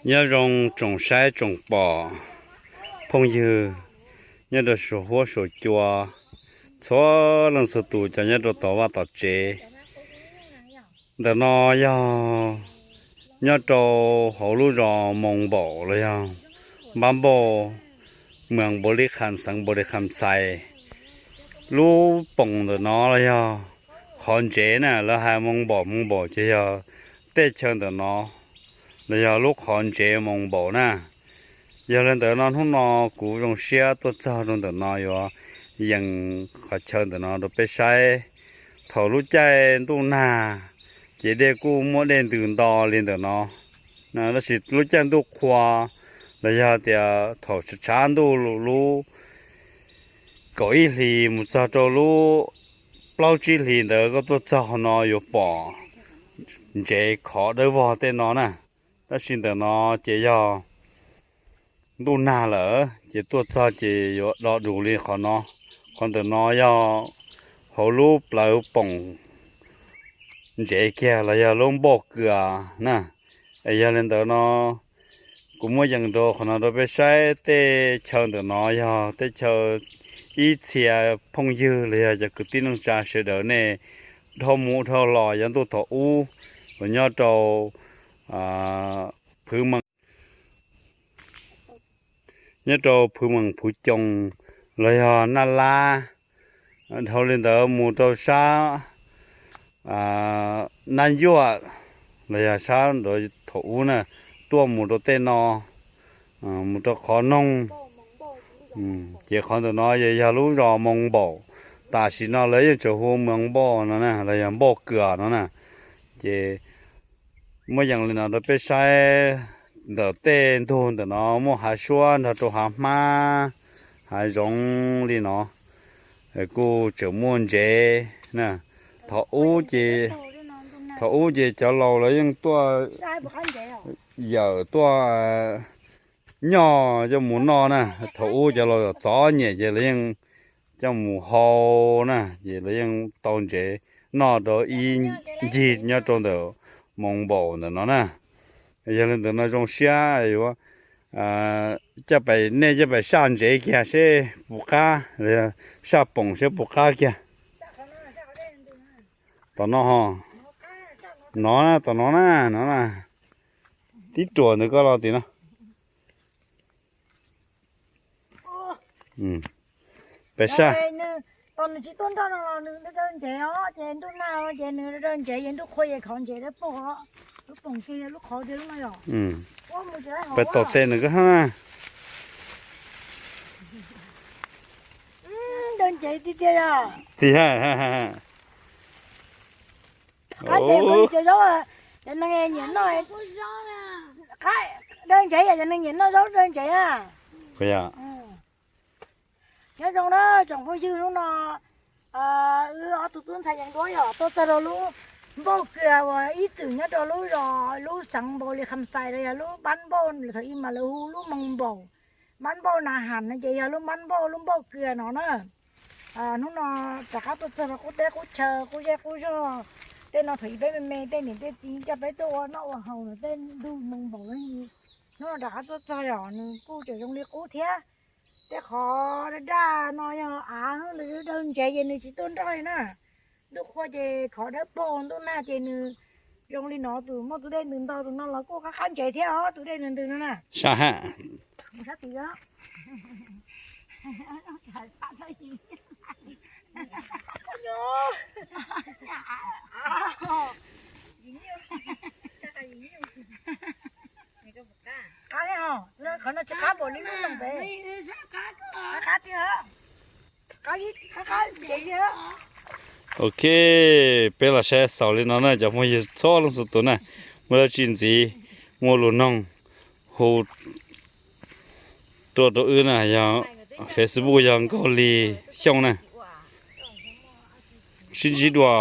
Nyob zoo tsoom saib tsoom pom phooj ywg nyob rau suav huab suav cua, txhua leej txhua tus cov nyob rau tom vaj tom tsev. Ntawm no yog nyob rau hauv lub zos Moos Npaum los yog Npab Npauj, moos Npaum Li Kham, xeev Npaum Li Kham Xais. Lub poom ntawm no los yog qhov ntsev na, lawv hais Moos Npaum, Moos Npaum ces yog tej chaw ntawm no los yog lub qhov ntsev Moos Npaum na. Yog li ntawd no hnub no kuv zoo siab tuaj txog rau ntawm no yuav yees qhov chaw ntawm no rau peb saib. Thaum lub caij ntuj nag ces dej kuj muaj dej ntws nto li ntawm no, tab sis lub caij ntuj qhua los yog tias thaum tshav ntuj lub kaum ib hlis mus txog rau lub plaub tsib hlis ntawd koj tuaj txog no yuav pom ntsev khov dawb vog tej no na. Tab sis ntawm no ces yog ntuj nag lawm ces tuaj txog ces yuav do dus li qhov no. Qhov ntawm no yog hauv lub plawv poom ntsev kiag los yog lub npauj kws na. Es yog li ntawd no kuv muab yees rau qhov no rau peb saib. Tej chaw ntawm no yog tej chaw ib txhia phooj ywg los yog cov kwv tij neej tsa sawv daws nej dhau mus dhau los yav ntuj thaum ub uas nyob rau Phwv Mees, nyob rau Phwv Mees, Phuv Coos los yog Naj Lab, dhau li ntawd mus rau sab Naj Yuaj los yog sab ntawd thaum ub na, tuaj mus rau tej no, mus rau qhov noog. Ces qhov ntawm no yog lub zos Moos Npaum, tam sim no lawv yeej tseem hu Moos Npaum no na los yog Npauj Kws no na. Ces muab yees li no rau peb saib, ntawm tej ntug ntawm no muaj hav suab nrog rau hav hmab, hav zoov li no, kuj tseem muaj ntsev na. Thaum ub ces, thaum ub ces cov laus lawv yeej tuaj yawm tuaj nyoj coj mus noj na. Thaum ub cov laus txom nyem ces lawv yeej coj mus hau na, ces lawv yeej tau ntsev noj rau ib ncig nyob rau ntawm Moos Npaum ntawm no na. Yog li ntawd no zoo siab yuav coj pais, nej coj pais saj ntsev kiag seb puas qab, saj poom seb puas qab kiag. Tom no ho, no, tom no na, no na, tib ruam ntawd koj los tim no. Pais saj. Nws tsis tuaj nroj no los nws daws ntsev os, ces ntuj nag ces nws daws ntsev, ces ntuj qhua ces khov ntsev dawb paug os. Lub poom ces yog lub qhov tiag lub no yom. Pais tom tes nws koj hab na. Daws ntsev tiag tiag yom. Tiag. Qab ntsev kuv cov zaub, cov neeg nyiam noj, daws ntsev yom, cov neeg nyiam noj zaub daws ntsev na. Nyob zoo na tsoom phooj yw, hnub no wb ob tug tub ntxhais yees duab yog tuaj txog rau lub Npauj Kws uas ib txwm nyob rau lub zos, lub xeev Npaus Lis Kham Xais los yog lub Npab Npauj, thaum ub mas lawv hu lub Moos Npaum, Npab Npauj Na Ham no ces yog lub Npab Npauj, lub Npauj Kws no na. Hnub no rov qab tuaj txog rau qub teb qub chaw, qub zej qub zog, tej no thaum ub peb me me tej niam tej txiv coj peb tuaj ua noj ua haus no, tej ntug Moos Npaum no. Hnub no rov qab tuaj txog yog nws kuj tseem zoo li qub thiab. Tej qhov daj daj no yog av, lawv daws ntsev ces nws tsis tuaj nroj li na. Ntuj qhua ces khov dawb paug, ntuj nag ces nws zoo li no, tus muaj tus dej ntws ntog tus no los kuj qab qab ntsev thiab os, tus dej ntws ntws no na. Sab ha. Qab thiab os, qhov no tsis qab npaum li lub no pem. Qab tiag. Qab, qab, qab ntsev tiag. Ok, peb los saib xaus li no na cov phooj ywg txhua leej txhua tus na. Muaj dab tsi ntxiv, muaj lus noog hu tuaj rau wb na, yog Facebook yog Nkauj Lis Xyooj na. Sib ntsib dua.